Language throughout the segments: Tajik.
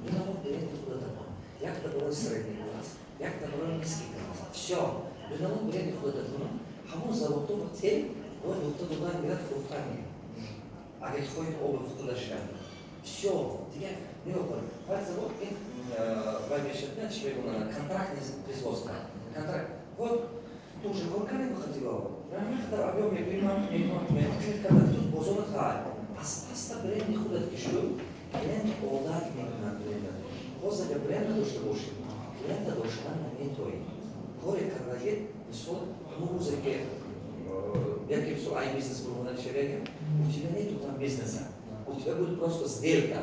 Ду намуд бренди худататон: якта барои средний класс, якта барои низкий класс. Всё, ду намуд бренди худататон. Ҳамон заводҳо ба тел бояд духта додан гирад, фурӯхтан гирад, агар хоҳед обувь худаш. Всё, дигар нигоҳ кун, вай завод ин вай мешавад, чи мегӯянд, контрактное производство, контракт. Вот ту уже кор кардем, хатиго дар объем мегӯӣ, ман мекунам, ту бозорат ҳай. Аста аста бренди худат ки шуд, клиент одат мекунад бренда. Ҳозир агар бренд надошта бошӣ, клиента доштан наметоӣ. Коре кардагит, мисол, ҳамон рӯзе ки яке, мисол, ай бизнес бурмодан шавяга, у тебя нету там бизнеса, у тебя будет просто сделка.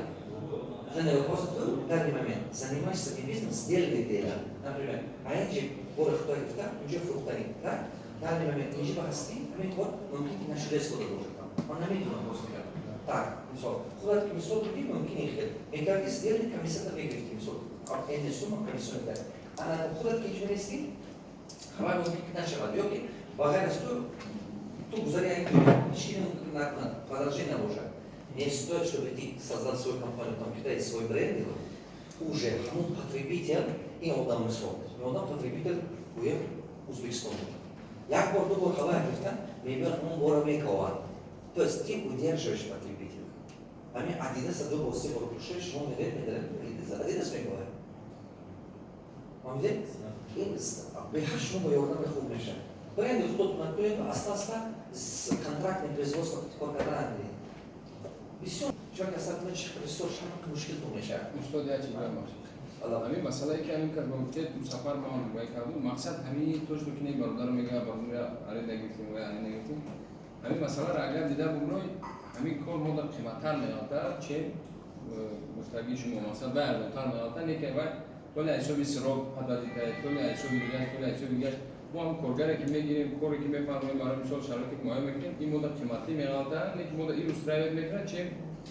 Жене, просто ту в данный момент занимаешься не бизнес, сдельный дело. Например, а инҷи бори худо гирифта, инҷо фурӯхтанӣ, так? Данный момент инҷи ба ҳастӣ, ҳамин кор мумкин ки нашуда истода бошад. Ман намедонам, просто гап. Так, мисол, худат ки мисол будӣ, мумкин ин хел. Мекарди сдельный, комиссията мегирифтӣ, мисол, энни сумма комиссия мекард. Ана худат ки инҷо нестӣ, ҳамаи мумкин ки нашавад, ё ки ба ғайр аз ту, ту гузари ин ҳеч ки мумкин накунад, продолжение набошад. Не стоит, чтобы ты создал свою компанию, там, Китай, свой бренд, уже ҳамон потребитель, ин одам, мисол, ин одам потребитель, гӯем, Узбекистон бошад. Як бор, ду бор ҳавая гирифтан, мебиёд, ҳамон бора мековад. То есть ты удерживаешь потребителя. Ҳамин Адидаса ду бор, се бор пӯшед, шумо меред, медаред, Адидас мековад. Фаҳмидед? Ин беҳад шумо бо ёрдами хуб мешавад. Бренди худатон кунед, аста аста контрактное производство кор кардан гиред. Бисёр чун касар кунед, бисёр шамақ мушкилтон мешавад. Устод, як чиз бахшед. Ҳамин масъалае ки ҳамин кас ба гуфтед, сафар ма вай кардум, мақсад ҳамин то что ки не бародар мега, бародар аренда гирифтем, вай аренда гирифтем. Ҳамин масъаларо агар дида бугрой, ҳамин кор мода қиматтар меғалтад, чем гуфтагии шумо, мақсад вай арзонтар меғалтад, не ки вай то ли ҳисоби срок подводить, то ли ҳисоби дигар, то ли ҳисоби дигар. Мо ҳам коргаре ки мегирем, коре ки мефармоем, барои мисол, шароите ки муайян мекунем, ин мода қиматӣ меғалтад, не ки мода ин устраивать мекунад, чем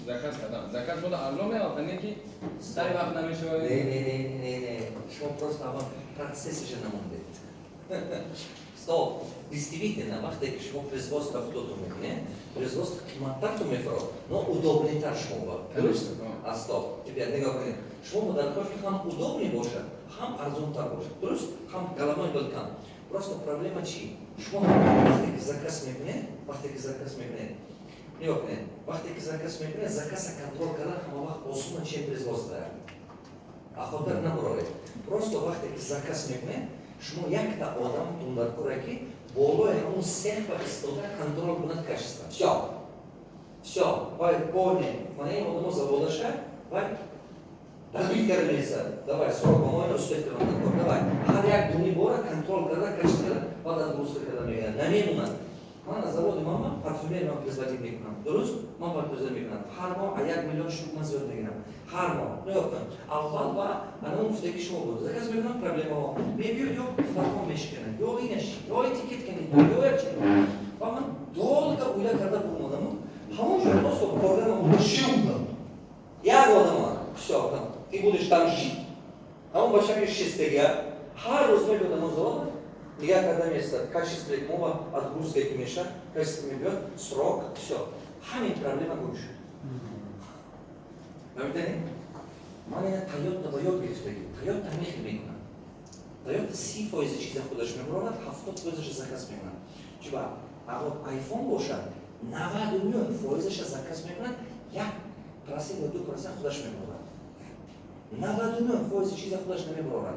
заказ кардан. Заказ мода арзон меғалтад, не ки сари вақт намешавад. Не, не, не, не, не, шумо просто ҳамон процессиша намондед. Стоп. Действительно, вақте ки шумо производство худотон мекунед, производство қиматтартон мефурод, но удобный тар шумо ба. Дуруст? А стоп. Теперь нигоҳ кунед. Шумо дар ки ҳам удобный бошад, ҳам арзонтар бошад. Дуруст? Ҳам головной боль кам. Просто проблема чи? Шумо вақте ки заказ мекунед, вақте ки заказ мекунед, нигоҳ кунед, вақте ки заказ мекунед, заказа контроль кардан ҳама вақт осона, чем производство. А хотир набароред. Просто вақте ки заказ мекунед, шумо якта одам дар коре ки болои ҳамон цех ба истода контроль кунад качество. Всё. Всё. Вай понял. Мана ин одамо заводаша, вай давить карда меистад. Давай, срок по-моему успеть кардан кор. Давай. Ҳар як дуни бора контроль карда, качество карда, баъд отгрузка карда мегирад. Намемонад. Ман аз заводи ман парфюмерия ман производить мекунам. Дуруст? Ман производить мекунам. Ҳар моҳ а 1 миллион штук ман зиёд мегирам. Ҳар моҳ. Нигоҳ кун. Аввал ба ана он гуфтаги шумо буд. Заказ мекунам, проблемаҳо. Мебиёд, ё флакон мешиканад, ё инаш, ё этикетка не, ё як чи. Ва ман долго уйла карда бурмадаму. Ҳамон ҷо просто коргарам буда шиудам. Як одама. Всё, там. Ты будешь там жить. Ҳамон бачаки шистега. Ҳар рӯз мебиёд ҳамон завод, нигоҳ карда меистад, качество мо отгрузка ки мешавад, качество мебиёд, срок, всё. Ҳамин проблема гум шуд. Фаҳмиданед? Ман ина Тойота ба ёд гирифтагӣ. Тойота ҳамин хел мекунад. Тойота 30 фоизи чиза худаш мебарорад, 70 фоизаша заказ мекунад. Чиба агар Айфон бошад, 99 фоизаша заказ мекунад, 1% ё 2% худаш мебарорад. 99 фоизи чиза худаш намебарорад.